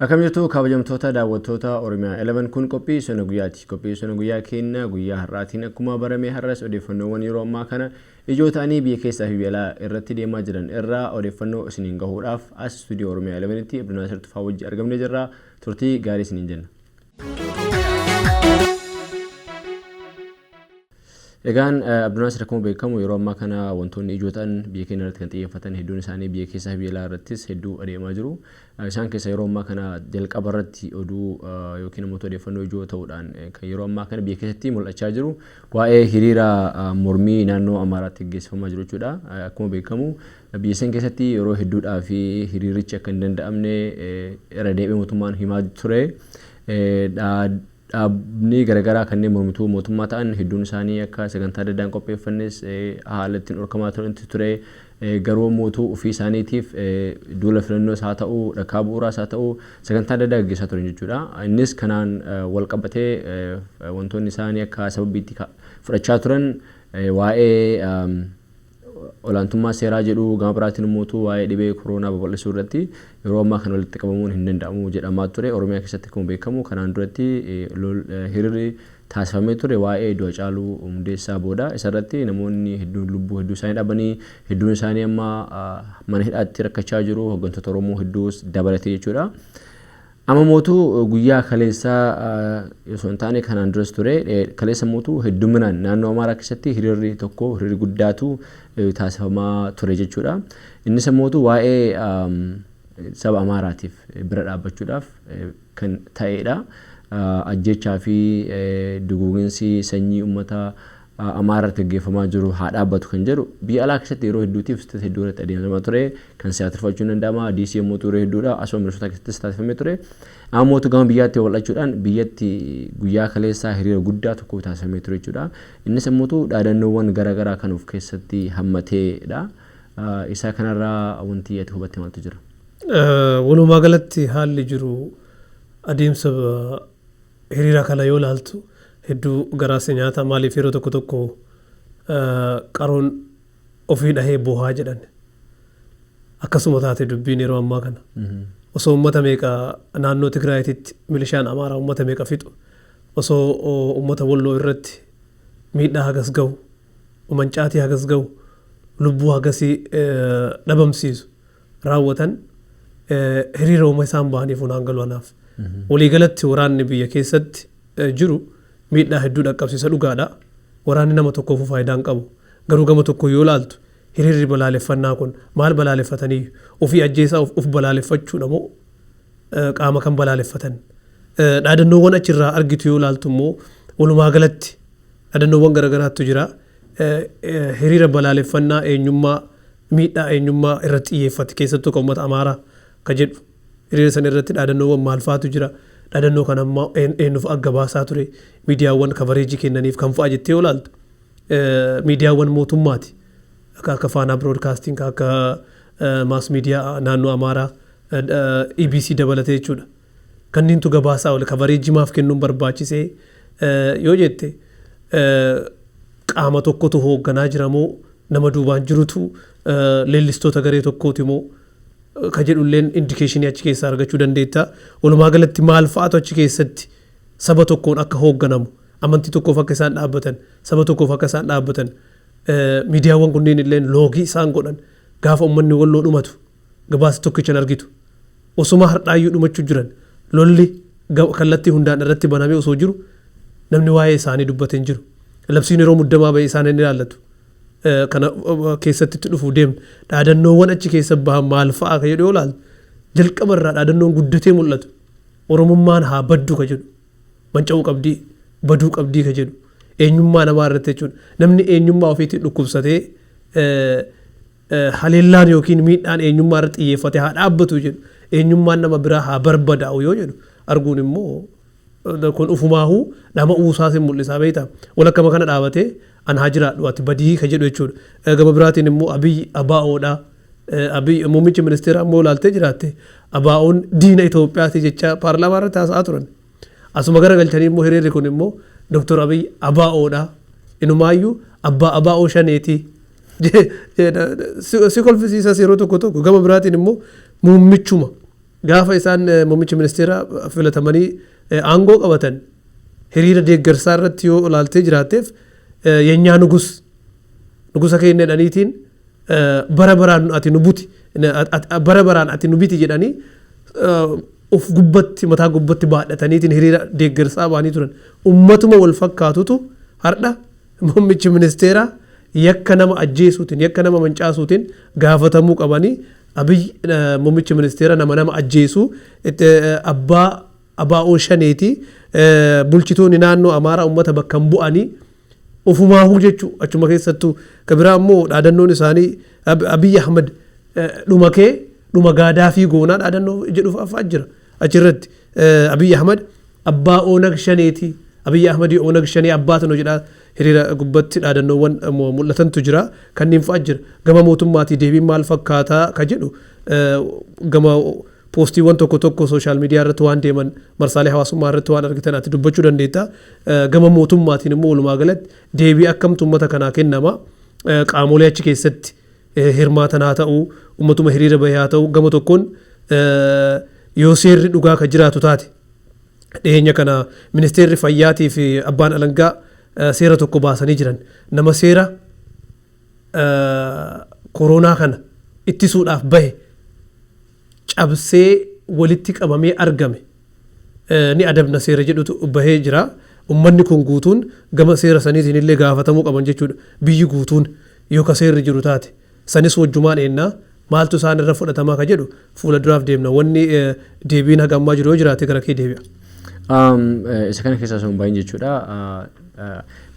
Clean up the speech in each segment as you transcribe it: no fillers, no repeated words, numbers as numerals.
Akkam jirtu kabajamtoota daawwattoota Oromiyaa 11 kun qophii sona guyyaati. Qophii sona guyyaa keenya guyyaa har'aatiin akkuma barame har'as odeeffannoowwan yeroo ammaa kana ijoo ta'anii biyya keessaa fi biyya alaa irratti deemaa jiran irraa odeeffannoo isiniin gahuudhaaf as istuudiyoo Oromiyaa 11tti Abdunaasir Tufaa wajji argamnee jirra. Turtii gaarii isiniin jenna. Egaan Abdunaasir akkuma beekamu yeroo ammaa kana wantoonni ijoo ta'an biyya keenya irratti kan xiyyeeffatan hedduun isaanii biyya keessaa fi biyya alaa irrattis hedduu adeemaa jiru. Isaan keessaa yeroo ammaa kana jalqaba irratti oduu yookiin immoo odeeffannoo ijoo ta'uudhaan kan yeroo ammaa kana biyya keessatti mul'achaa jiru waa'ee hiriira mormii naannoo Amaaraatti gaggeeffamaa jiru jechuudha. Akkuma beekamu biyya san keessatti yeroo hedduudhaa fi hiriirichi akka hin danda'amne irra deebi'ee mootummaan himaa ture. Dhaabni garagaraa kanneen mormituu mootummaa ta'an hedduun isaanii akka sagantaa adda addaan qopheeffannes haala ittiin dhorkamaa turantu ture. Garuu mootuu ofii isaaniitiif duula filannoos haa ta'u, dhakaa bu'uuraas haa ta'u, sagantaa adda addaa gaggeessaa turan jechuudha. Innis kanaan wal qabatee wantoonni isaanii akka sababiitti fudhachaa turan waa'ee olaantummaa seeraa jedhu, gama biraatiin immoo waa'ee dhibee koronaa babal'isuu irratti yeroo ammaa kana walitti qabamuun hin danda'amu jedhamaa ture. Oromiyaa keessatti akkuma beekamu kanaan duratti hiriirri taasifamee ture waa'ee du'a Haacaaluu Hundeessaa booda isarratti namoonni hedduun lubbuu hedduu isaanii dhabanii hedduun isaanii amma mana hidhaatti rakkachaa jiru, hooggantoota Oromoo hedduus dabalatee jechuudha. Amma mootuu guyyaa kaleessaa osoo hin taane kanaan duras ture kaleessa mootuu hedduminaan naannoo Amaaraa keessatti hiriirri tokko hiriirri guddaatu taasifamaa ture jechuudha. Innis mootuu waa'ee saba Amaaraatiif bira dhaabbachuudhaaf kan ta'edha. Ajjechaa fi duguuginsi sanyii uummata Amaaraa irratti gaggeeffamaa jiru haa dhaabbatu kan jedhu biyya alaa keessatti yeroo hedduutiif state hedduu irratti adeemsifamaa ture kan siyaatirfachuu hin danda'ama. DC yommuu yeroo hedduudha asuma Minnesota keessattis taasifamee ture. Amma mootu gama biyyaatti babal'achuudhaan biyyatti guyyaa kaleessaa hiriira guddaa tokko taasifamee ture jechuudha. Innis immoo dhaadannoowwan garaagaraa kan of keessatti hammateedha. Isa kanarraa wanti ati hubatte maaltu jira? Walumaa galatti haalli jiru adeemsa hiriira kana yoo ilaaltu hedduu garaas nyaata. Maaliif yeroo tokko tokko qaroon ofii dhahee bohaa jedhan akkasuma taate dubbiin yeroo ammaa kana. Osoo uummata meeqa naannoo Tigraayititti milishaan Amaaraa uummata meeqa fixu, osoo uummata Walloo irratti miidhaa hagas gahu, mancaatii hagas gahu, lubbuu hagasii dhabamsiisu raawwatan hiriira uuma isaan bahaniif hunaan galu anaaf. Waliigalatti waraanni biyya keessatti jiru miidhaa hedduu dhaqqabsiisa dhugaadha. Waraanni nama tokkoofu faayidaa hin qabu. Garuu gama tokko yoo ilaaltu hiriirri balaaleffannaa kun maal balaaleffatanii ofii ajjeesaa of balaaleffachuudha moo qaama kan balaaleffatan? Dhaadannoowwan achirraa argitu yoo ilaaltu immoo walumaa galatti dhaadannoowwan garaagaraatu jira. Hiriira balaaleffannaa eenyummaa miidhaa eenyummaa irratti xiyyeeffate keessattuu kan uummata Amaaraa ka jedhu hiriira sana irratti dhaadannoowwan maal fa'aatu jira? Dhaadannoo kana ammoo eenyuuf akka baasaa ture miidiyaawwan kabareejii kennaniif kan fa'a jettee yoo ilaaltu miidiyaawwan mootummaati. Akka Faanaa Broadcasting, akka maas miidiyaa naannoo Amaaraa EBC dabalatee jechuudha. Kanneentu gabaasaa oole kabareejii maaf kennuun barbaachisee yoo jette qaama tokkotu hoogganaa jira moo nama duubaan jirutu leellistoota garee tokkooti moo ka jedhulleen indikeeshinii achi keessaa argachuu dandeetta. Walumaa galatti maal fa'aatu achi keessatti saba tokkoon akka hoogganamu, amantii tokkoof akka isaan dhaabbatan, saba tokkoof akka isaan dhaabbatan miidiyaawwan kunneen illee loogii isaan godhan gaafa uummanni Walloo dhumatu gabaasa tokkichan argitu. Osuma har'aayyuu dhumachuu jiran lolli kallattii hundaan irratti banamee osoo jiru namni waa'ee isaanii dubbate hin jiru. Labsiin yeroo muddamaa ba'e isaan hin ilaallatu. Kana keessatti itti dhufuu deemna. Dhaadannoowwan achi keessa bahan maal fa'a ka jedhu yoo ilaaltu jalqaba irraa dhaadannoon guddatee mul'atu. Oromummaan haa baddu ka jedhu. Manca'uu qabdii, baduu qabdii ka jedhu. Eenyummaa namaa irratti jechuudha. Namni eenyummaa ofiitiin dhukkubsatee haleellaan yookiin miidhaan eenyummaa irratti xiyyeeffate haa dhaabbatu jedhu. Eenyummaan nama biraa haa barbadaa'u yoo jedhu arguun immoo kun ufumaahuu dhama'uu isaas hin mul'isaa beektaa. Walakkama kana dhaabatee an haa jiraadhu ati badii ka jedhu jechuudha. Gama biraatiin immoo Abiyyi abaa'oodha. Abiyyi muummichi ministeeraa immoo ilaaltee jiraatte abaa'oon diina Itoophiyaati jecha paarlaamaa irratti haasa'aa turan. Asuma garagalchanii immoo hiriirri kun immoo Dr. Abiyyi abaa'oodha. Inumaayyuu abbaa abaa'oo shaneeti. Si kolfisiisas yeroo tokko tokko. Gama biraatiin immoo muummichuma Gaafa isaan muummicha ministeeraa filatamanii aangoo qabatan hiriira deeggarsaa irratti yoo ilaaltee jiraatteef, የእኛ ንጉስ, nugusa keenya jedhaniitiin, bara baraan ati nu buti, bara baraan ati nu biti jedhanii of gubbatti, mataa gubbatti baadhataniitiin hiriira deeggarsaa ba'anii turan. Ummatuma wal fakkaatutu har'a muummichi ministeeraa yakka nama ajjeesuutiin, yakka nama mancaasuutiin gaafatamuu qabanii, Abiy muummichi ministeera nama nama ajjeesuu, abbaa abaa'oo shaneeti, bulchitoonni naannoo Amaaraa ummata bakka hin bu'anii ofumaahuu jechuu. Achuma keessattuu ka biraa immoo dhaadannoon isaanii Abiy Ahmed dhuma kee dhuma gaadaafii goonaa dhaadannoo jedhu fa'aa jira achirratti. Abiy Ahmed abbaa Oonag shaneeti, Abiy Ahmed Oonag shanee abbaatu jedhaa hiriira gubbatti dhaadannoowwan mul'atantu jira, kanneen fa'aa jira. Gama mootummaatii deebiin maal fakkaataa ka jedhu, gama poostiiwwan tokko tokko social media irratti waan deeman, marsaalee hawaasummaa irratti waan argitan ati dubbachuu dandeetta. Gama mootummaatiin immoo walumaa galatti deebii akkamtu uummata kanaa kennama? Qaamolee achi keessatti hirmaatan haa ta'u, uummatuma hiriira bahe haa ta'u, gama tokkoon yoo seerri dhugaa ka jiraatu taate, dhiyeenya kana ministeerri fayyaatii fi abbaan alangaa seera tokko baasanii jiran. Nama seera koronaa kana ittisuudhaaf bahe cabsee walitti qabamee argame ni adabna seera jedhutu bahee jira. Ummanni kun guutuun gama seera saniitiin illee gaafatamuu qaban jechuudha. Biyyi guutuun yoo ka seerri jiru taate sanis wajjumaan eennaa maaltu isaan irra fudhatamaa ka jedhu fuula duraaf deemna. Wanni deebiin haga ammaa jiru yoo jiraate gara kee deebi'a. Isa kana keessaa osoo hin bahin jechuudha.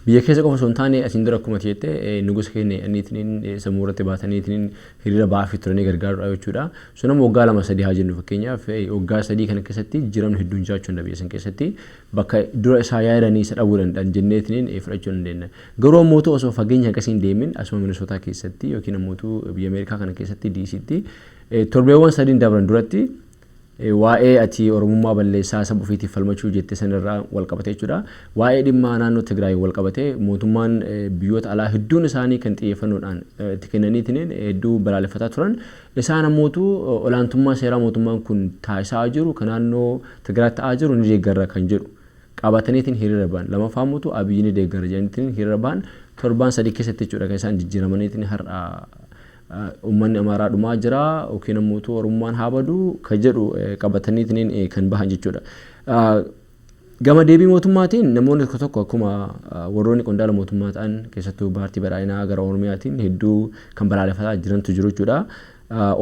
Biyya keessa qofa osoo hin taane, asiin dura akkuma jette nugusa keenya jedhaniitiin sammuu irratti baataniitiin hiriira ba'aa turanii gargaaruudha jechuudha. Sun ammoo waggaa 2 3 haa jennu. Fakkeenyaaf, waggaa 3 kana keessatti jijjiiramni hedduun jiraachuu danda'a. Biyya san keessatti bakka dura isaa yaadanii isa dhabuu danda'an jenneetiin fudhachuu dandeenya. Garuu ammoo osoo fageenya akkasii hin deemin, asuma Minisootaa keessatti yookiin ammoo biyya Ameerikaa kana keessatti DC'tti torbeewwan 3 dabran duratti waa'ee ati Oromummaa balleessaa saba ofiitiif falmachuu jette sanirraa wal qabate jechuudha. Waa'ee dhimma naannoo Tigraay wal qabate mootummaan biyyoota alaa hedduun isaanii kan xiyyeeffannoodhaan itti kennaniitiin hedduu balaaleffataa turan. Isaan ammootu olaantummaa seeraa mootummaan kun taasisaa jiru kan naannoo Tigraay ta'aa jiru ni deeggarra kan jedhu qabataniitiin hiriira ba'an. Lamaffaa ammoo Abiyyi ni deeggarra jedhaniitiin hiriira ba'an. Torbaan 3 keessatti jechuudha kan isaan jijjiiramaniitiin har'a uummanni Amaaraa dhumaa jira yookiin ammoo Oromummaan haa badu kan jedhu qabataniitiin kan bahan jechuudha. Gama deebii mootummaatiin namoonni tokko tokko, akkuma warroonni qondaala mootummaa ta'an, keessattuu paartii badhaadhinaa gara Oromiyaatiin hedduu kan balaaleffataa jirantu jiru jechuudha.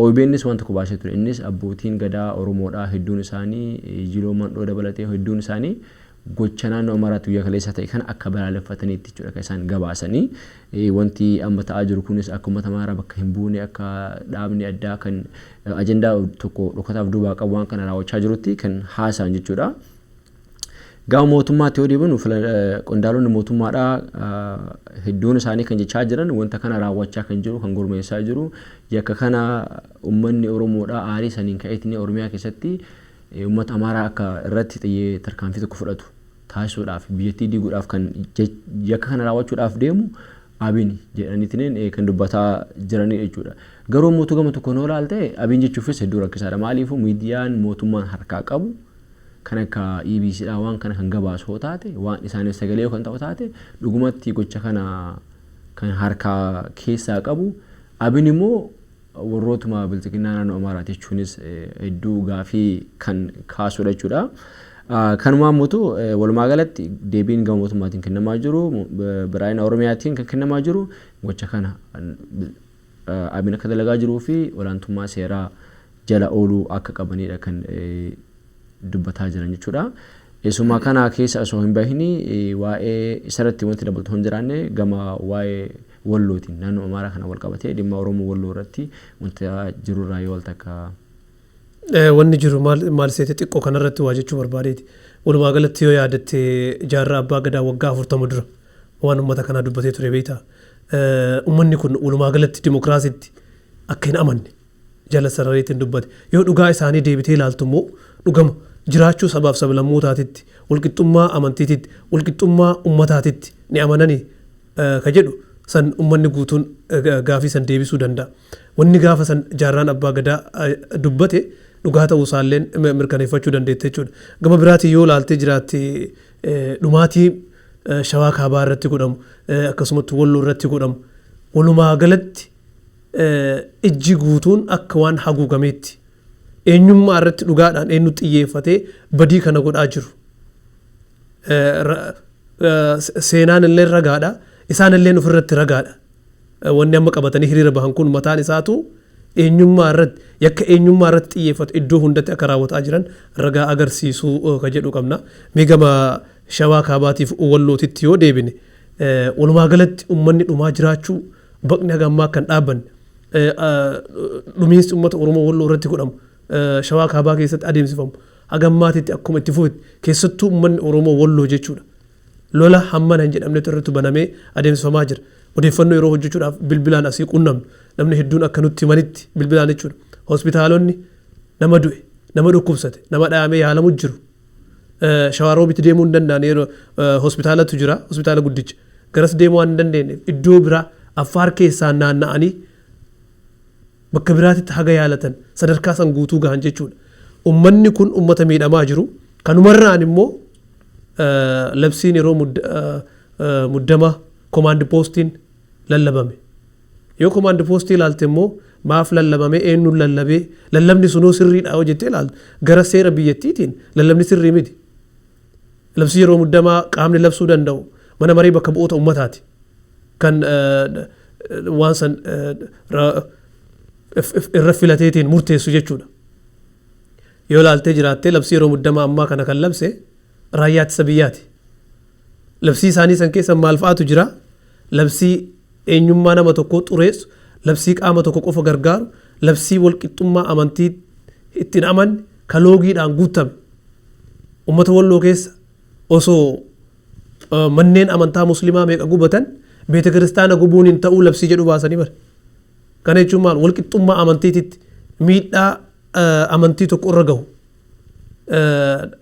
OBNs waan tokko baasee ture. Innis abbootiin gadaa Oromoodhaa hedduun isaanii, Jiloo Mandhoo dabalatee hedduun isaanii, gocha naannoo Amaaraatti guyyaa kaleessaa ta'e kana akka balaaleffataniitti jechuudha kan isaan gabaasanii. Wanti amma ta'aa jiru kunis akka uummata Amaaraa bakka hin buune, akka dhaabni addaa kan ajandaa tokko dhokataaf duubaa qabu waan kana raawwachaa jirutti kan haasa'an jechuudha. Gama mootummaatti yoo deebinu, qondaalonni mootummaadhaa hedduun isaanii kan jechaa jiran wanta kana raawwachaa kan jiru, kan gurmeessaa jiru, yakka kana uummanni Oromoodhaa aarii saniin ka'eetiin Oromiyaa keessatti uummata Amaaraa akka irratti xiyyee tarkaanfii tokko fudhatu taasisuudhaaf, biyyattii diiguudhaaf kan yakka kana raawwachuudhaaf deemu Abiin jedhaniitiin kan dubbataa jiranidha jechuudha. Garuu mootuu gama tokkoon yoo ilaalte Abiin jechuufis hedduu rakkisaadha. Maaliifuu miidiyaan mootummaan harkaa qabu kan akka EBC dha waan kana kan gabaasu yoo taate, waan isaaniif sagalee yoo kan ta'u taate, dhugumatti gocha kana kan harkaa keessaa qabu Abiin immoo warrootuma bilxiginnaa naannoo Amaaraati jechuunis hedduu gaafii kan kaasudha jechuudha. Kanumaan mootu walumaa galatti deebiin gama mootummaatiin kennamaa jiru, badhaadhina Oromiyaatiin kan kennamaa jiru, gocha kana Abiin akka dalagaa jiruu fi olaantummaa seeraa jala ooluu akka qabanidha kan dubbataa jiran jechuudha. Isuma kana keessa osoo hin bahini, waa'ee isarratti wanti dabalatu hin jiraanne, gama waa'ee Wallootiin naannoo Amaaraa kana wal qabatee dhimma Oromoo Walloo irratti wanta jirurraa yoo wal takka. Wanni jiru maal seete, xiqqoo kanarratti waa jechuu barbaadeeti. Walumaa galatti yoo yaadatte, jaarraa abbaa gadaa waggaa 40 dura waan uummata kanaa dubbatee ture beektaa. Uummanni kun walumaa galatti dimokiraasiitti akka hin amanne jala sarareetiin dubbate. Yoo dhugaa isaanii deebitee ilaaltu immoo, dhugama jiraachuu sabaaf sablammootaatitti, walqixxummaa amantiititti, walqixxummaa uummataatitti ni amananii ka jedhu san uummanni guutuun gaafii san deebisuu danda'a. Wanni gaafa san jaarraan abbaa gadaa dubbate Dhugaa ta'uu isaallee mirkaneeffachuu dandeette jechuudha. Gama biraatiin yoo ilaaltee jiraatte, dhumaatii Shawaa Kaabaa irratti godhamu, akkasumatti Walloo irratti godhamu, walumaa galatti ijji guutuun akka waan haguugameetti eenyummaa irratti dhugaadhaan eenyu xiyyeeffatee badii kana godhaa jiru. Seenaan illee ragaadha. Isaan illee ofirratti ragaadha. Wanni amma qabatanii hiriira bahan kun mataan isaatu eenyummaa irratti, yakka eenyummaa irratti xiyyeeffatu iddoo hundatti akka raawwataa jiran ragaa agarsiisuu ka jedhu qabna. Mee gama Shawaa Kaabaatiif Wallootitti yoo deebine, walumaa galatti uummanni dhumaa jiraachuu, baqni haga ammaa kan dhaabbanne, dhumiinsi uummata Oromoo Walloo irratti godhamu, Shawaa Kaabaa keessatti adeemsifamu haga ammaatitti akkuma itti fufetti, keessattuu uummanni Oromoo Walloo jechuudha. Lola hammana hin jedhamnetu irratti banamee adeemsifamaa jira. Odeeffannoo yeroo hojjechuudhaaf bilbilaan asii qunnamnu, namni hedduun akka nutti himanitti bilbilaan jechuudha. Hospitaalonni nama du'e, nama dhukkubsate, nama dhahamee yaalamu jiru. Shawaaroobitti deemuu hin danda'an. Yeroo hospitaalatu jira, hospitaala guddicha. Garas deemuu waan hin dandeenyeef iddoo biraa Affaar keessaan naanna'anii bakka biraatitti haga yaalatan sadarkaa san guutuu gahan jechuudha. Uummanni kun uummata miidhamaa jiru. Kanumarraan immoo labsiin yeroo muddama, command postiin lallabame. Yoo command postii ilaalte immoo, maaf lallabame, eenyuun lallabee, lallabni sunuu sirriidha yoo jettee ilaalte, gara seera biyyattiitiin lallabni sirrii miti. Labsii yeroo muddamaa qaamni labsuu danda'u mana marii bakka bu'oota uummataati. Kan waan san irra filateetiin murteessu jechuudha. Yoo ilaaltee jiraattee, labsii yeroo muddamaa ammaa kana kan labse raayyaa ittisa biyyaati. Labsii isaanii san keessa maal fa'aatu jira? Labsii eenyummaa nama tokkoo xureessu, labsii qaama tokko qofa gargaaru, labsii walqixxummaa amantii ittiin amanne, ka loogiidhaan guutame. Uummata Walloo keessa osoo manneen amantaa Muslimaa meeqa gubatan, beeta kiristaana gubuun hin ta'uu labsii jedhu baasanii bare. Kana jechuun maal? Walqixxummaa amantiititti miidhaa amantii tokko irra gahu,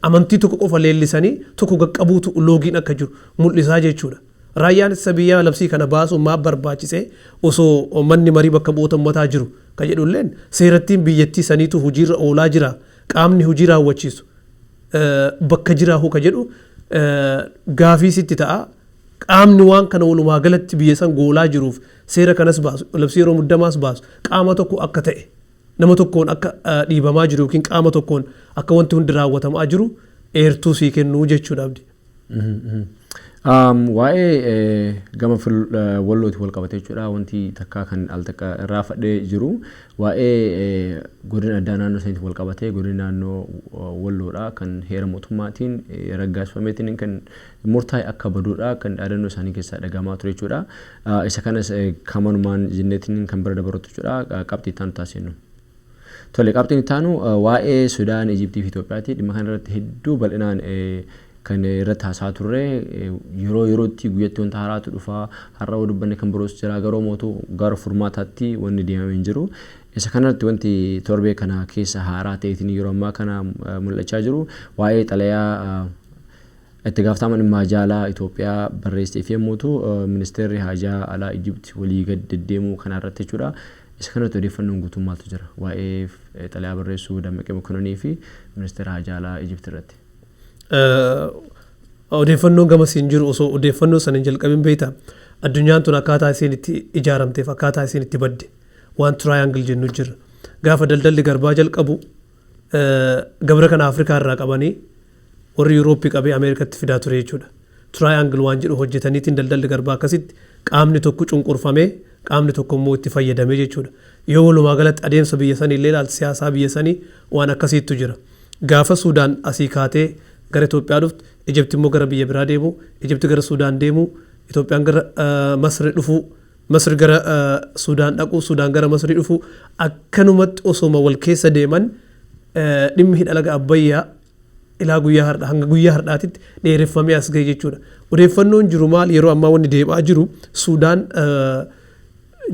amantii tokko qofa leellisanii tokko qaqqabuutu loogiin akka jiru mul'isaa jechuudha. Raayyaan ittisa biyyaa labsii kana baasuun maaf barbaachisee osoo manni marii bakka bu'oota uummataa jiru ka jedhulleen, seerattiin biyyattii saniitu hojiirra oolaa jira, qaamni hojii raawwachiisu bakka jiraahu ka jedhu gaafii sitti ta'a. Qaamni waan kana walumaa galatti biyya san goolaa jiruuf seera kanas baasu, labsii yeroo muddamaas baasu, qaama tokko akka ta'e, nama tokkoon akka dhiibamaa jiru yookiin qaama tokkoon akka wanti hundi raawwatamaa jiru eertuu sii kennuu jechuudha, Abdi. Waa'ee gama Wallooti wal qabate jechuudha. Wanti takka kan al takka irraa fadhee jiru waa'ee godina addaa naannoo saniitti wal qabate, godina naannoo Walloodha kan heera mootummaatiin raggaasifameetiin kan murtaa'e akka baduudha kan dhaadannoo isaanii keessaa dhagahamaa ture jechuudha. Isa kanas kamanumaan jenneetiin kan bira dabaratu jechuudha. Qabxii itti aanu taasisnu. Tole, qabxiin itti aanu waa'ee Sudaan, Ijiptii fi Itoophiyaati. Dhimma kana irratti hedduu bal'inaan kan irratti haasaa turre. Yeroo yerootti, guyyatti wanta haaraatu dhufa. Har'a yoo dubbanne kan biroos jira, garuu mootu gara furmaataatti wanni deemamee hin jiru. Isa kanarratti wanti torbee kana keessa haaraa ta'eetiin yeroo ammaa kana mul'achaa jiru waa'ee xalayaa itti gaafatamaan dhimma haajaa alaa Itoophiyaa barreessiteef yommuu ta'u, ministeerri haajaa alaa Ijipt walii gad deddeemuu kanarratti jechuudha. Isa kanarratti odeeffannoon guutuun maaltu jira? Waa'ee xalayaa barreessuu Dammaqee Mokononii fi ministeera haajaa alaa Ijipt irratti. Odeeffannoon gama siin jiru, osoo odeeffannoo sana hin jalqabin, beektaa, addunyaan tun akkaataa isiin itti ijaaramteef akkaataa isiin itti badde waan triangle jennu jira. Gaafa daldalli garbaa jalqabu gabra kana Afrikaa irraa qabanii warri Yurooppii qabee Ameerikatti fidaa ture jechuudha. Triangle waan jedhu hojjetaniitiin daldalli garbaa akkasitti qaamni tokko cunqurfamee, qaamni tokko immoo itti fayyadamee jechuudha. Yoo walumaa galatti adeemsa biyya sanii illee ilaalte, siyaasaa biyya sanii waan akkasiitu jira. Gaafa Suudaan asii kaatee gara Itoophiyaa dhuftu, Ijipti immoo gara biyya biraa deemu, Ijipti gara Suudaan deemu, Itoophiyaan gara Masri dhufuu, Masri gara Suudaan dhaquu, Suudaan gara Masrii dhufuu, akkanumatti osoma wal keessa deeman dhimmi hidha laga Abbayyaa ilaa guyyaa har'a, hanga guyyaa har'aatitti dheereffamee as gahe jechuudha. Odeeffannoon jiru maal? Yeroo ammaa wanni deemaa jiru, Suudaan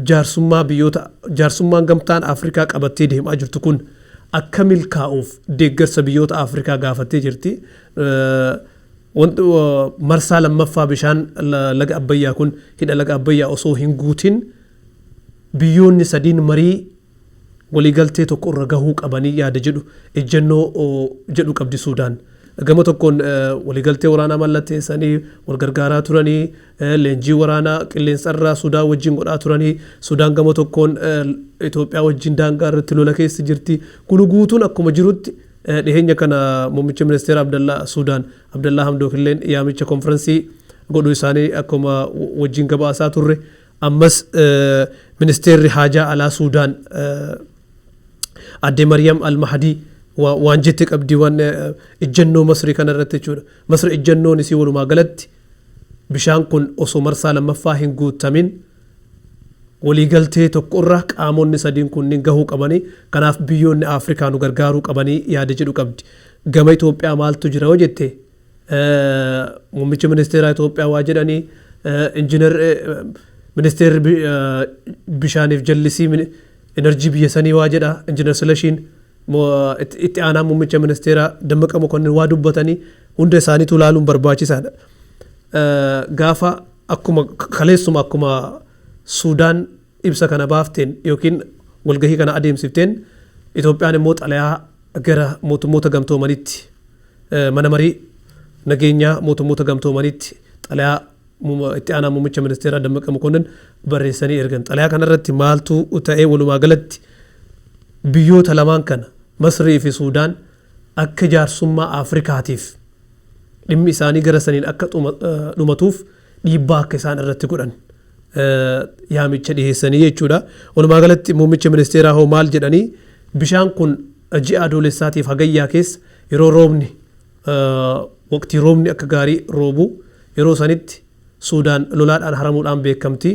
jaarsummaa biyyoota, jaarsummaan gamtaan Afrikaa qabattee deemaa jirtu kun akka milkaa'uuf deeggarsa biyyoota Afrikaa gaafattee jirti. Marsaa lammaffaa bishaan laga Abbayyaa kun, hidha laga Abbayyaa osoo hin guutin, biyyoonni sadiin marii Waliigaltee tokko irra gahuu qabanii yaada jedhu, ejjennoo jedhu qabdi Suudaan. Gama tokkoon waliigaltee waraanaa mallatteessanii wal gargaaraa turanii, leenjii waraanaa qilleensarraa Sudaan wajjin godhaa turanii, Sudaan gama tokkoon Itoophiyaa wajjin daangaa irratti lola keessa jirti. Kun guutuun akkuma jirutti, dhiheenya kana muummicha ministeera Abdallaa Sudaan Abdallaa Hamdook illeen yaamicha konfirensii godhuu isaanii akkuma wajjin gabaasaa turre, ammas ministeerri haajaa alaa Sudaan Aadde Maryam Al-Mahdi waan jette qabdi waan ejjennoo Masrii kana irratti jechuudha. Masri ejjennoon isii walumaa galatti bishaan kun osoo marsaa lammaffaa hin guutamin waliigaltee tokko irra qaamonni sadiin kunniin gahuu qabanii, kanaaf biyyoonni Afrikaa nu gargaaruu qabanii yaada jedhu qabdi. Gama Itoophiyaa maaltu jira yoo jette, muummichi ministeeraa Itoophiyaa waa jedhanii, injiinar ministeerri bishaaniif jallisii enerjii biyya sanii waa jedha, injiinar Silashiin, itti aanaa muummicha ministeeraa Dammaqa Mokonnin waa dubbatanii, hunda isaaniitu ilaaluun barbaachisaadha. Gaafa akkuma kaleessuma, akkuma Suudaan ibsa kana baafteen yookiin walgahii kana adeemsifteen, Itoophiyaan immoo xalayaa gara Mootummoota Gamtoomanitti, Mana Marii Nageenyaa Mootummoota Gamtoomanitti xalayaa itti aanaa muummicha ministeeraa Dammaqa Mokonnin barreessanii ergan. Xalayaa kanarratti maaltu ta'ee? Walumaa galatti biyyoota lamaan kana, Masrii fi Suudaan, akka jaarsummaa Afrikaatiif dhimmi isaanii gara saniin akka dhumatuuf dhiibbaa akka isaan irratti godhan yaamicha dhiheessanii jechuudha. Walumaa galatti muummicha ministeeraa hoo maal jedhanii? Bishaan kun ji'a Adoolessaatiif Hagayyaa keessa yeroo roobni, waqtii roobni akka gaarii roobu, yeroo sanitti Suudaan lolaadhaan haramuudhaan beekamti.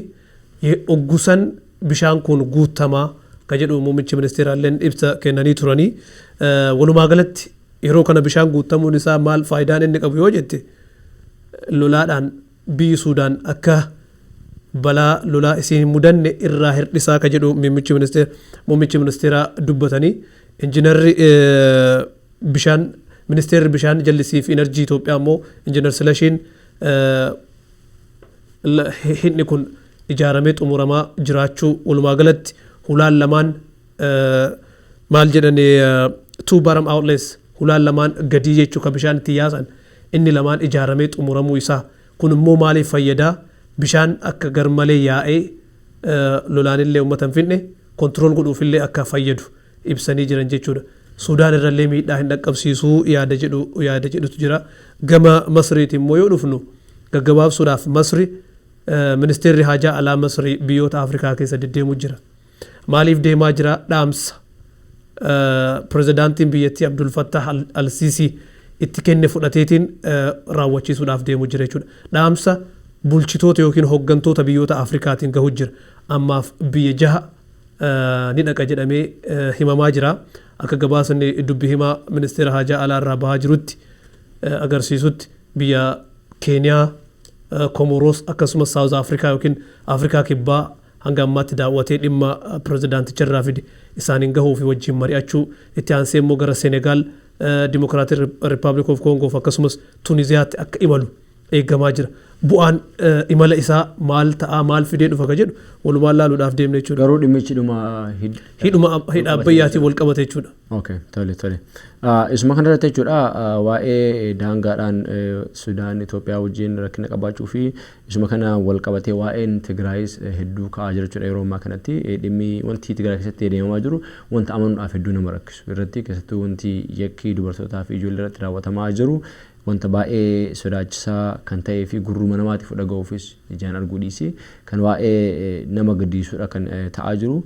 Oggusan bishaan kun guutamaa ka jedhu muummichi ministeeraa illee ibsa kennanii turanii. Walumaa galatti yeroo kana bishaan guutamuun isaa maal faayidaan inni qabu yoo jette, lolaadhaan biyyi Suudaan akka balaa lolaa isiin hin mudanne irraa hir'isaa ka jedhu muummichi ministeeraa dubbatanii. Injiinarri bishaan, ministeerri bishaan jallisii fi enerjii Itoophiyaa immoo injiinar Silashiin, hidhni kun ijaaramee xumuramaa jiraachuu, walumaa galatti hulaan lamaan, maal jedhan, two bottom outlets, hulaan lamaan gadii jechuu ka bishaan itti yaasan, inni lamaan ijaaramee xumuramuu isaa. Kun immoo maaliif fayyadaa? Bishaan akka garmalee yaa'ee lolaanillee uummata hin finne control godhuufillee akka fayyadu ibsanii jiran jechuudha. Suudaan irrallee miidhaa hin dhaqqabsiisuu yaada jedhutu jira. Gama Masriiti immoo yoo dhufnu, gaggabaabsuudhaaf, Masri, ministeerri haajaa alaa Masrii biyyoota Afrikaa keessa deddeemuu jira. Maaliif deemaa jira? Dhaamsa pirezidaantiin biyyattii Abdul Fattah Al-Sisi itti kenne fudhateetiin raawwachiisuudhaaf deemuu jira jechuudha. Dhaamsa bulchitoota yookiin hooggantoota biyyoota Afrikaatiin gahu jira. Ammaaf biyya jaha ni dhaqa jedhamee himamaa jira. Akka gabaasni dubbi himaa ministeera haajaa alaa irraa bahaa jirutti agarsiisutti, biyya Keeniyaa, Komoroos, akkasumas South Africa yookiin Afrikaa Kibbaa hanga ammaatti daawwatee dhimma pirezidaanticha irraa fide isaaniin gahuu fi wajjin mari'achuu, itti aansee immoo gara Senegaal, Democratic Republic of Congo akkasumas Tuniziyaatti akka imalu eegamaa jira. Bu'aan imala isaa maal ta'a, maal fidee dhufa ka jedhu walumaan laaluudhaaf deemne jechuudha. Garuu dhimmichi dhuma Hidhuma hidha Abbayyaatiin wal qabate jechuudha. Okay, tole. Isuma kanarratti jechuudha, waa'ee daangaadhaan Sudaan Itoophiyaa wajjin rakkina qabaachuu fi isuma kana wal qabatee waa'een Tigraayis hedduu ka'aa jira jechuudha. Yeroo ammaa kanatti dhimmi wanti Tigraay keessatti deemamaa jiru wanta amanuudhaaf hedduu nama rakkisu irratti, keessattuu wanti yakki dubartootaa fi ijoollee irratti raawwatamaa jiru wanta baay'ee sodaachisaa kan ta'ee fi gurruma namaatiif dhaga'uufis ijaan arguu dhiisi kan waa'ee nama gaddisiisudha kan ta'aa jiru.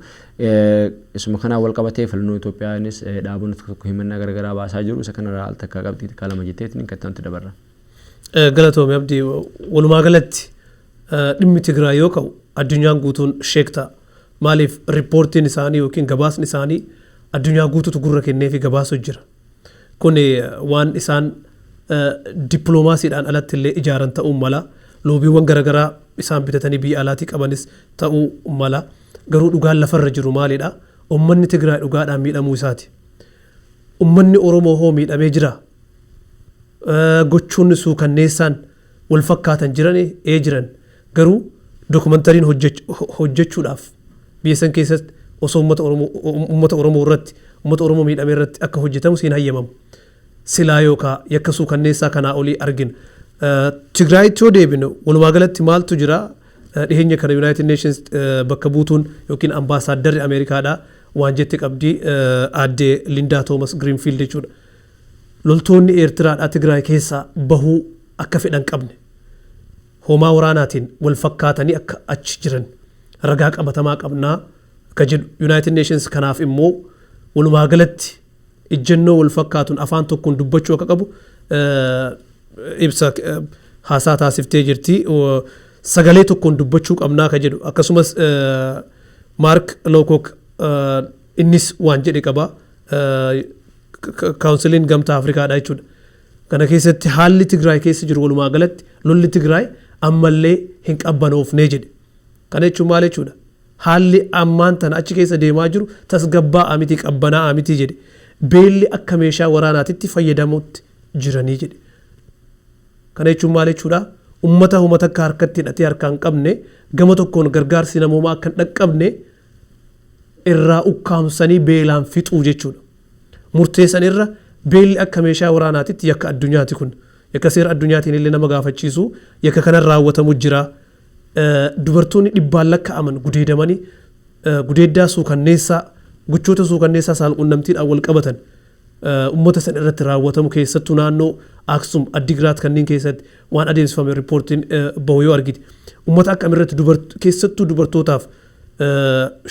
Isuma kanaan wal qabatee filannoo Itoophiyaanis dhaabonni tokko tokko himannaa garaagaraa baasaa jiru. Isa kanarraa al takka qabxii takka lama jetteetiin kan itti dabarra. Galatoome, Abdii. Walumaa galatti dhimmi Tigraay yoo ka'u addunyaan guutuun shake ta'a. Maaliif? Riippoortiin isaanii yookiin gabaasni isaanii addunyaa guutuutu gurra kennee fi gabaasu jira. Kun waan isaan dippiloomaasiidhaan alatti illee ijaaran ta'uu mala. Loobiiwwan garaagaraa isaan bitatanii biyya alaatii qabanis ta'uu mala. Garuu dhugaan lafarra jiru maalidha? Uummanni Tigraay dhugaadhaan miidhamuu isaati. Uummanni Oromoo hoo miidhamee jira? Gochoonni suukanneessaan wal fakkaatan jiran ee jiran. Garuu dokumentariin hojjechuudhaaf biyya san keessatti Osoo uummata Oromoo irratti, uummata Oromoo miidhame irratti akka hojjetamu siin hayyamamu. Silaa yookaan yakka suukanneessaa kanaa olii argina. Tigraayitti yoo deebinu, walumaa galatti maaltu jira? Dhiheenya kana United Nations bakka buutuun yookiin ambaasaaddarri Ameerikaadhaa waan jette qabdi, aadde Lindaa Toomas Giriinfiild jechuudha. Loltoonni Eertiraadhaa Tigraay keessaa bahuu akka fedhan qabne, hoomaa waraanaatiin wal fakkaatanii akka achi jiran ragaa qabatamaa qabnaa akka jedhu. United Nations kanaaf immoo walumaa galatti ejjennoo wal fakkaatuun afaan tokkoon dubbachuu akka qabu ibsa haasaa taasiftee jirti. Sagalee tokkoon dubbachuu qabnaa ka jedhu. Akkasumas Maark Lookok innis waan jedhe qaba. Counciliin Gamtaa Afrikaadha jechuudha. Kana keessatti haalli Tigraay keessa jiru, walumaa galatti lolli Tigraay ammallee hin qabbanoofnee jedhe. Kana jechuun maal jechuudha? Haalli ammaan tana achi keessa deemaa jiru tasgabbaa'aa miti, qabbanaa'aa miti jedhe. Beelli akka meeshaa waraanaatitti fayyadamutti jiranii jedhe. Kana jechuun maal jechuudha? Uummata uummata akka harkatti hidhatee harkaan hin qabne, gama tokkoon gargaarsi namoomaa akka hin dhaqqabne irraa ukkaamsanii beelaan fixuu jechuudha. Murteessan irra beelli akka meeshaa waraanaatitti yakka addunyaati kun. Yakka seera addunyaatiin illee nama gaafachiisu, yakka kanan raawwatamu jira. Dubartoonni dhibbaan lakkaa'aman gudeedamanii, gudeeddaa suukanneessaa, gochoota suukanneessaa saalqunnamtiidhaan wal qabatan uummata san irratti raawwatamu, keessattuu naannoo Aksum, Addigraat kanneen keessatti waan adeemsifame riippoortiin bahu yoo argite, uummata akkam irratti, keessattuu dubartootaaf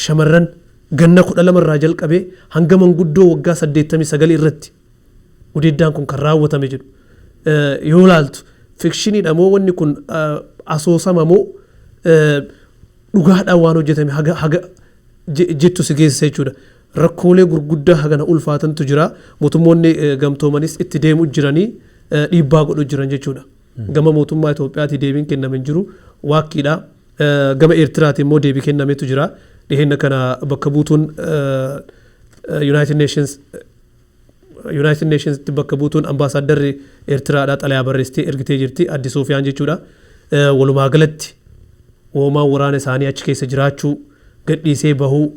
shamarran ganna 12 irraa jalqabee hanga manguddoo waggaa 89 irratti gudeeddaan kun kan raawwatame jedhu. Yoo laaltu, fictioniidha moo, wanni kun asoosama moo dhugaadhaan waan hojjetame haga jettu si geessisa jechuudha. Rakkoolee gurguddaa hagana ulfaatantu jira. Mootummoonni gamtoomanis itti deemu jiranii, dhiibbaa godhu jiran jechuudha. Gama mootummaa Itoophiyaatii deebiin kenname hin jiru, waakkiidha. Gama Eertiraatii immoo deebii kennametu jira. Dhiheenya kana bakka buutuun United Nationsitti bakka buutuun ambaasaaddarri Eertiraadhaa xalayaa barreessitee ergitee jirti, Addi Soofiyaan jechuudha. Walumaa galatti hoomaan waraana isaanii achi keessa jiraachuu gadhiisee bahuu,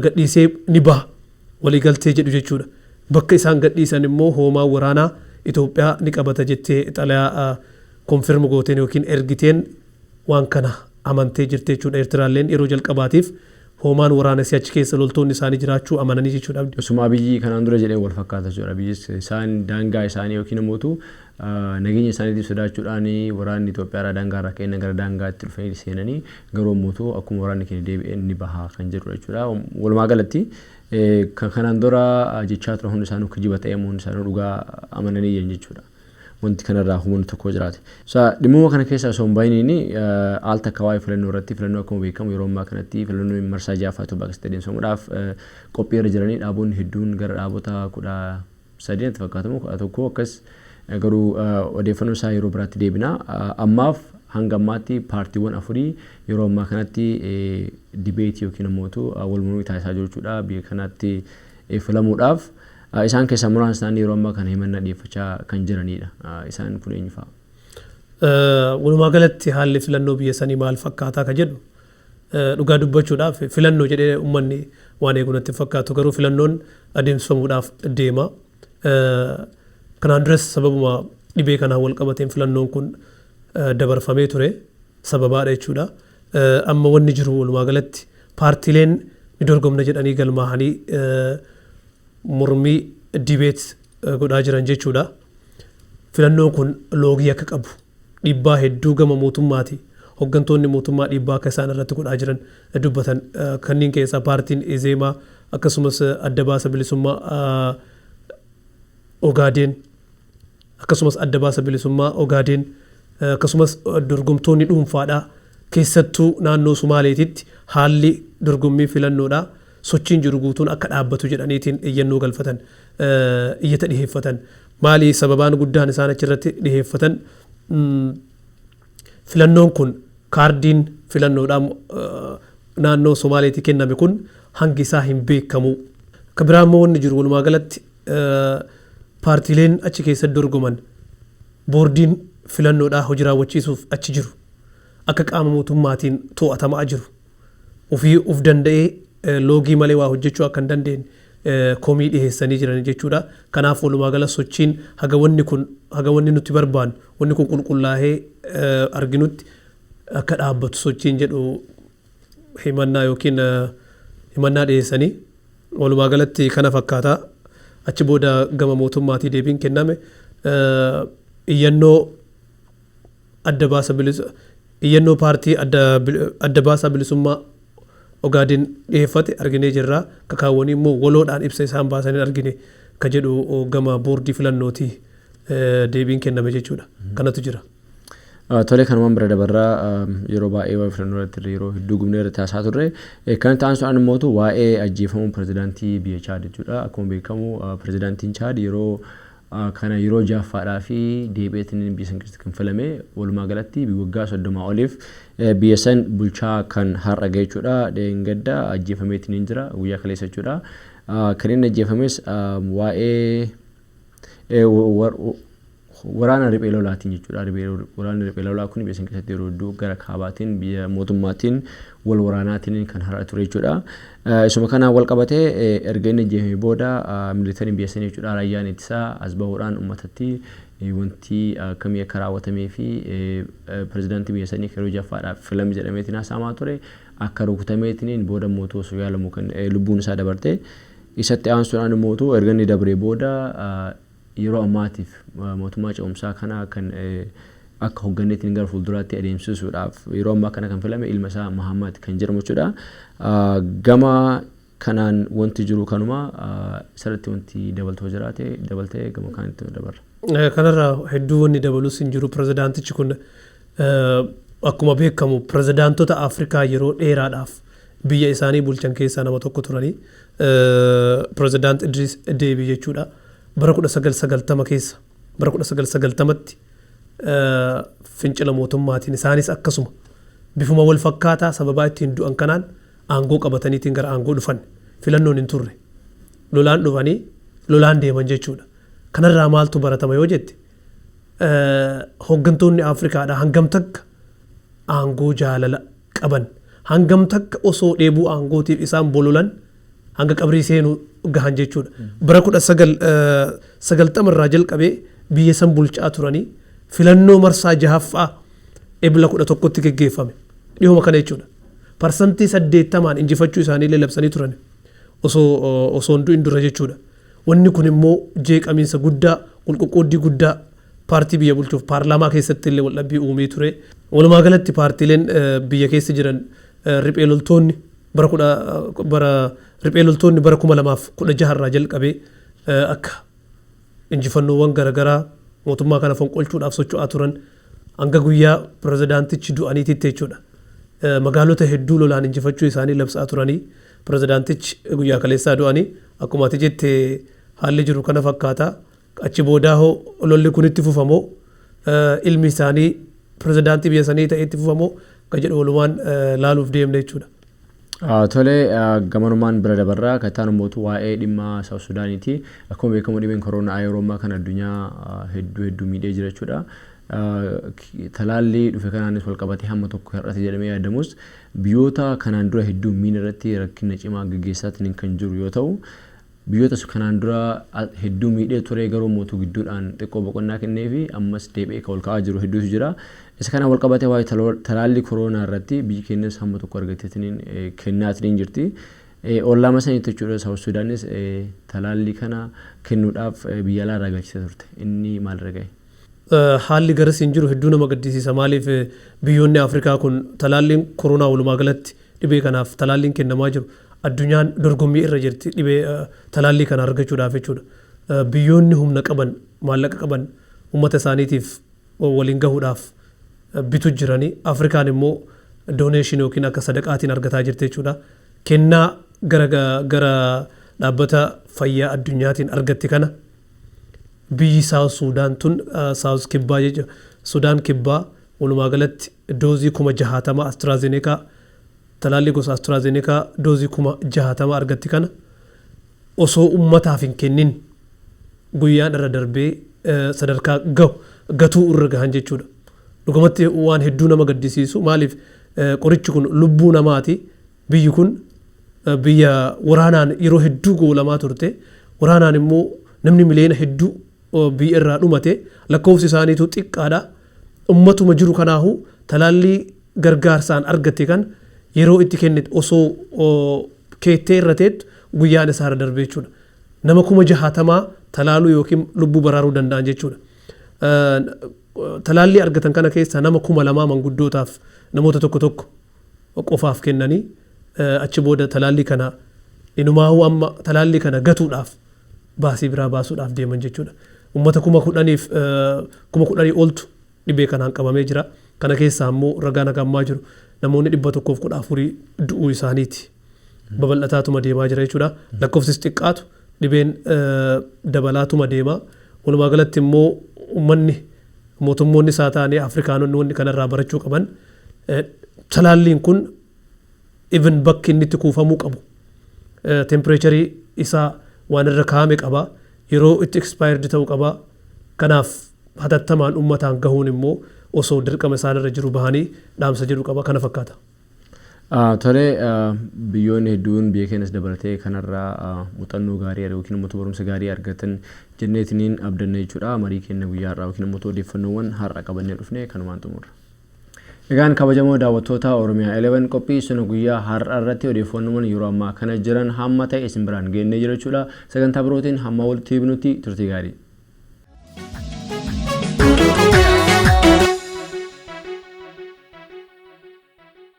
gadhiisee ni baha waliigaltee jedhu jechuudha. Bakka isaan gadhiisan immoo hoomaan waraanaa Itoophiyaa ni qabata jettee xalayaa confirm gooteen yookiin ergiteen waan kana amantee jirti jechuudha. Eertiraalleen yeroo jalqabaatiif hoomaan waraana isii achi keessa loltoonni isaanii jiraachuu amananii jechuudha. Osuma Abiyyi kanaan dura jedhee wal fakkaata jechuudha. Biyyis isaan daangaa isaanii yookiin immoo nageenya isaaniitiif sodaachuudhaan waraanni Itoophiyaa daangaa irraa ka'ee gara daangaatti dhufanii seenanii, garuu immoo akkuma waraanni keenya deebi'ee ni baha kan jedhudha jechuudha. Walumaa galatti kan kanaan dura jechaa ture hundi isaanii kijiba ta'ee, hundi isaanii dhugaa amananii jiran jechuudha. Wanti kanarraa hubannu tokko jiraate. Dhimmuma kana keessaa osoo hin baay'iniin al takka waa'ee filannoo irratti, filannoo akkuma beekamu yeroo ammaa kanatti filannoo marsaa ja'affaa Itoophiyaa keessatti adeemsifamuudhaaf qophii irra jiranii, dhaabonni hedduun gara dhaabota 13 natti fakkaatamu, 11 akkas, garuu odeeffannoo isaa yeroo biraatti deebina. Ammaaf hanga ammaatti paartiiwwan afurii yeroo ammaa kanatti debateii yookiin immoo wal mormii taasisaa jiru jechuudha biyya kanatti filamuudhaaf. Isaan keessaa muraasni isaanii yeroo ammaa kana himannaa dhiyeeffachaa kan jiranidha. Isaan kun eenyu fa'a? Walumaa galatti haalli filannoo biyya sanii maal fakkaataa ka jedhu, dhugaa dubbachuudhaaf filannoo jedhee uummanni waan eegu natti fakkaatu, garuu filannoon adeemsifamuudhaaf deema. Kanaan duras sababuma dhibee kanaan wal qabateen filannoon kun dabarfamee ture, sababaadha jechuudha. Amma wanni jiru walumaa galatti paartiileen ni dorgomna jedhanii galmaahanii mormii debate godhaa jiran jechuudha. Filannoon kun loogii akka qabu, dhiibbaa hedduu gama mootummaati. Hooggantoonni mootummaa dhiibbaa akka isaan irratti godhaa jiran dubbatan. Kanneen keessaa paartiin Izeemaa, akkasumas Adda Baasa Bilisummaa Ogaadeen, akkasumas Adda Baasa Bilisummaa Ogaadeen, akkasumas dorgomtoonni dhuunfaadhaa, keessattuu naannoo Sumaaleetitti haalli dorgommii filannoodhaa sochiin jiru guutuun akka dhaabbatu jedhaniitiin iyyannoo galfatan, iyyata dhiheeffatan. Maali sababaan guddaan isaan achirratti dhiheeffatan? Filannoon kun, kaardiin filannoodhaa naannoo Somaaleetii kenname kun hangi isaa hin beekamu. Akka biraa immoo wanni jiru, walumaa galatti paartiileen achi keessatti dorgoman boordiin filannoodhaa hojii raawwachiisuuf achi jiru akka qaama mootummaatiin to'atamaa jiru. Ofii of danda'ee loogii malee waa hojjechuu akka hin dandeenye komii dhiheessanii jiran jechuudha. Kanaaf walumaa gala sochiin haga wanni kun, haga wanni nuti barbaannu wanni kun qulqullaa'ee arginutti akka dhaabbatu sochiin jedhu himannaa yookiin himannaa dhiheessanii, walumaa galatti kana fakkaata. Achi booda gama mootummaatii deebiin kenname iyyannoo adda baasa bilisa, iyyannoo paartii Adda Baasaa Bilisummaa Ogaadin dhiyeeffate arginee jirra. Kakaawwanii immoo waloodhaan ibsa isaan baasanii argine ka jedhu gama boordii filannooti deebiin kenname jechuudha. Kanatu jira. Tole, kanumaan bira dabarraa. Yeroo baay'ee waa'ee filannoo irratti yeroo hedduu gubnee irratti haasaa turre. Kan ta'an sun immoo waa'ee ajjeefamuu pirezidaantii biyya Chaad jechuudha. Akkuma beekamu pirezidaantiin Chaad yeroo kana yeroo ja'affaadhaa fi deebi'eetiin biyya san keessatti kan filame, walumaa galatti waggaa 30 oliif biyya san bulchaa kan har'a gahe jechuudha. Dheengadda ajjeefameetiin jira, guyyaa kaleessa jechuudha. Kan inni ajjeefames waa'ee waraana riphee lolaatiin jechuudha. Waraanni riphee lolaa kun biyya san keessatti yeroo hedduu gara kaabaatiin biyya mootummaatiin wal waraanaatiin kan har'a ture jechuudha. Isuma kanaan wal qabatee erga inni ajjeefame booda militariin biyya sanii jechuudha, raayyaan ittisaa as bahuudhaan uummatatti wanti akkamii akka raawwatamee fi pirezidaantii biyya sanii yeroo ja'affaadhaaf filame jedhameetiin haasa'amaa ture akka rukutameetiin booda mootuu osoo yaalamu kan lubbuun isaa dabarte. Isatti aansuudhaan immoo erga inni dabree booda yeroo ammaatiif mootummaa ce'umsaa kana kan akka hoogganneetiin gara fuulduraatti adeemsisuudhaaf yeroo ammaa kana kan filame ilma isaa Mahammad kan jedhamu jechuudha. Gama kanaan wanti jiru kanuma. Isarratti wanti dabaltoo jiraate dabaltee gama kaanitti dabarra. Kanarraa hedduu wanni dabalus hin jiru. Pirezidaantichi kun akkuma beekamu pirezidaantota Afrikaa yeroo dheeraadhaaf biyya isaanii bulchan keessaa nama tokko turanii, pirezidaant Idris Deebii jechuudha. Bara 1990 keessa, bara 1990tti fincila mootummaatiin isaanis akkasuma bifuma wal fakkaataa sababaa ittiin du'an kanaan aangoo qabataniitiin gara aangoo dhufan. Filannoon hin turre, lolaan dhufanii lolaan deeman jechuudha. Kanarraa maaltu baratama yoo jette, hooggantoonni Afrikaadha hangam takka aangoo jaalala qaban, hangam takka osoo dheebuu aangootiif isaan bololan hanga qabrii seenuu gahan jechuudha. Bara 1990 irraa jalqabee biyya san bulchaa turanii filannoo marsaa jahaffaa Ebla 11tti geggeeffame dhihuma kana jechuudha. 80%n injifachuu isaanii labsanii turan osoo hin du'in dura jechuudha. Wanni kun immoo jeeqamiinsa guddaa, qulquqqooddii guddaa paartii biyya bulchuuf paarlaamaa keessatti illee waldhabbii uumee ture. Walumaa galatti paartiileen biyya keessa jiran, riphee loltoonni bara kudha bara riphee loltoonni bara 2016 irraa jalqabee akka injifannoowwan garaagaraa mootummaa kana fonqolchuudhaaf socho'aa turan hanga guyyaa pirezidaantichi du'aniititti jechuudha. Magaalota hedduu lolaan injifachuu isaanii labsaa turanii pirezidaantichi guyyaa kaleessaa du'anii, akkuma ati jette haalli jiru kana fakkaata. Achi boodaa hoo lolli kun itti fufamoo, ilmi isaanii pirezidaantii biyya sanii ta'ee itti fufamoo kan jedhu walumaan laaluuf deemna jechuudha. Tole, gamanumaan bira dabarraa. Kan ta'an immoo waa'ee dhimma South Sudaaniiti. Akkuma beekamu dhibeen koronaa yeroo ammaa kana addunyaa hedduu hedduu miidhee jira jechuudha. Talaallii dhufe kanaanis wal qabatee hamma tokko hir'ate jedhamee yaadamus, biyyoota kanaan dura hedduu miin irratti rakkina cimaa gaggeessaatiin kan jiru yoo ta'u, biyyoota kanaan dura hedduu miidhee ture garuu mootuu gidduudhaan xiqqoo boqonnaa kennee fi ammas deebi'ee kan ol ka'aa jiru hedduutu jira. Isa kana wal qabatee waa'ee talaallii koronaa irratti biyyi keenyas hamma tokko argatteetiin kennaatiin jirti. Ollaama saniitti jechuudha, South Sudaanis talaallii kana kennuudhaaf biyya alaa irraa galchitee turte. Inni maalirra gahe? Haalli garas hin jiru hedduu nama gaddisiisa. Maaliif, biyyoonni Afrikaa kun talaalliin koronaa, walumaa galatti dhibee kanaaf talaalliin kennamaa jiru, addunyaan dorgommii irra jirti dhibee talaallii kana argachuudhaaf jechuudha. Biyyoonni humna qaban, maallaqa qaban uummata isaaniitiif waliin gahuudhaaf bitu jiranii, Afrikaan immoo donation yookiin akka sadaqaatiin argataa jirti jechuudha. Kennaa gara Dhaabbata Fayyaa Addunyaatiin argatti kana biyyi South Suudaan tun, South Kibbaa jecha, Sudaan Kibbaa walumaa galatti doozii 60,000 AstraZeneca, talaallii gosa AstraZeneca doozii 60,000 argatti. Kana osoo ummataaf hin kennin guyyaan irra darbee sadarkaa gahu gatuu irra gahan jechuudha. Dhugumatti waan hedduu nama gaddisiisu. Maaliif, qorichi kun lubbuu namaati. Biyyi kun Biyya waraanaan yeroo hedduu goolamaa turte, waraanaan immoo namni miliyoona hedduu biyya irraa dhumate, lakkoofsi isaaniitu xiqqaadha. Ummatuma jiru kanaahu talaallii gargaarsaan argatte kan yeroo itti kennite osoo keettee irra teettu guyyaan isaa irra darbe jechuudha. Nama 60,000 talaaluu yookiin lubbuu baraaruu danda'an jechuudha. Talaallii argatan kana keessaa nama 2,000 manguddootaaf, namoota tokko tokko qofaaf kennanii, achi booda talaallii kana inumaahuu amma talaallii kana gatuudhaaf baasii biraa baasuudhaaf deeman jechuudha. Uummata 10,000f, 10,000 oltu dhibee kanaan qabamee jira. Kana keessaa immoo ragaan hagammaa jiru namoonni 114 du'uu isaaniiti. Babal'ataatuma deemaa jira jechuudha. Lakkoofsis xiqqaatu dhibeen dabalaatuma deema. Walumaa galatti immoo uummanni, mootummoonni isaa ta'anii Afrikaanonni wanni kanarraa barachuu qaban, talaalliin kun even bakki inni itti kuufamuu qabu, temperature isaa waan irra kaa'ame qaba. Yeroo itti expired ta'uu qaba. Kanaaf hatattamaan uummataan gahuun immoo osoo dirqama isaan irra jiru bahanii dhaamsa jedhu qaba, kana fakkaata. Tole, biyyoonni hedduun biyya keenyas dabalatee kanarraa muuxannoo gaarii yookiin immoo barumsa gaarii argatan jenneetiniin abdanna jechuudha. Marii keenya guyyaa har'aa yookiin immoo odeeffannoowwan har'a qabannee dhufne kanumaan xumurra. Egaan kabajamoo daawwattoota Oromiyaa 11, qophii sun guyyaa har'a irratti odeeffannoowwan yeroo ammaa kana jiran hamma ta'e isin biraan geennee jira jechuudha. Sagantaa birootiin hamma walitti hiiknutti turtii gaarii.